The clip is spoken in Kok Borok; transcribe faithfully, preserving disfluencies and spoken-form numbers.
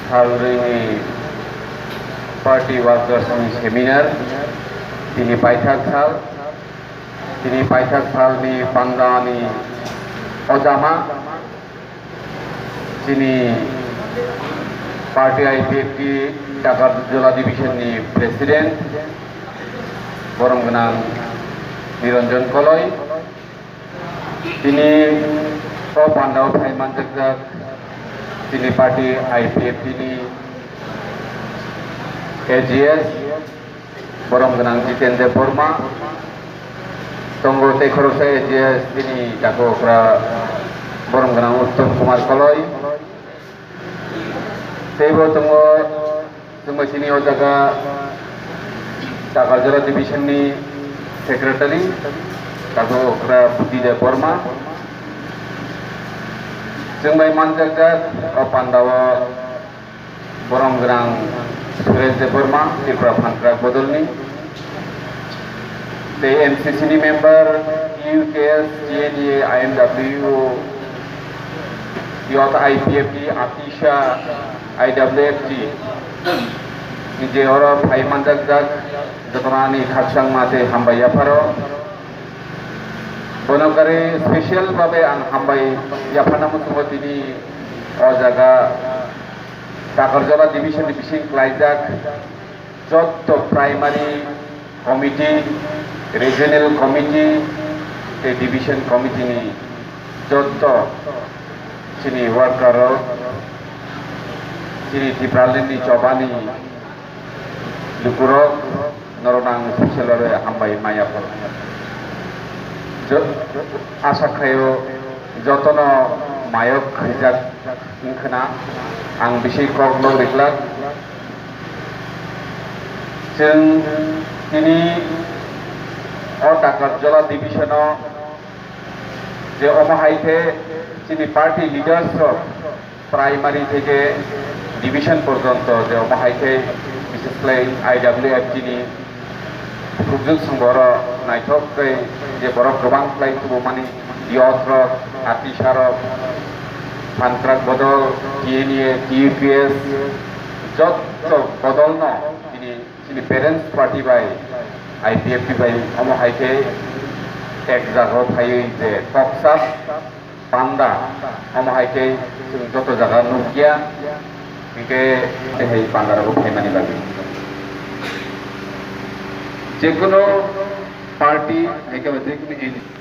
Salrwini party workers ni seminar, tini paithak sal, tini paithak salni pandani ojama, chini party I P F T Takarjala division ni president, borom gwnang Niranjan Koloi, tini o pandao phai manjakjak chini party I P F T ni A G S, borom gwnang Jitendra Debbarma, tongo tei khoroksa A G S chini dakhokra borom gwnang Uttom Kumar Koloi, teibo tongo chwngbai chini o jaga Takarjala division ni secretary dakhokra Buddhi Debbarma, chwngbai manjakjak o pandao borom gwnang Suresh Debbarma, Tripura Phan Kwrak Bodolni, tei M C C ni member, U K S, T N A, I M W, Youth I P F T, Atisha, I W F T, ni je oro phai manjakjak, jotono ani khakchangma tei hambai yapharo. Bono kari special babe ang hambai yapharna muchungo tini o jaga Takarjala division ni bising klaijak jotto primary committee, regional committee tei division committee ni jotto chini worker rok, chini Tipraland ni chobani lukurok, norok ang special babe hambai maya phano. Jo-, asa khaio jotono mayok khaijak wngkhwna ang bisi kok lok rijlak. Chwng tini o Takarjala division o je omo hai khe chini party leaders rok primary theke division porjonto je omo hai khe, bishes khlai I W F T ni khukjwk song borok naithok khe je borok kwbang khlai tubumani youth rok, Atisha rok, Phan Kwrak Bodol, T N A, T U P S, jotto bodolno tini chini parents party bai I P F T bai omo hai khe ek jagao phaiwi je kok sak panda, omo hai khe chwng joto jaga nukya, hinkhe tei hai panda rogo phaimani bagwi. Jekunu party, hai khe ba jekunu N G O.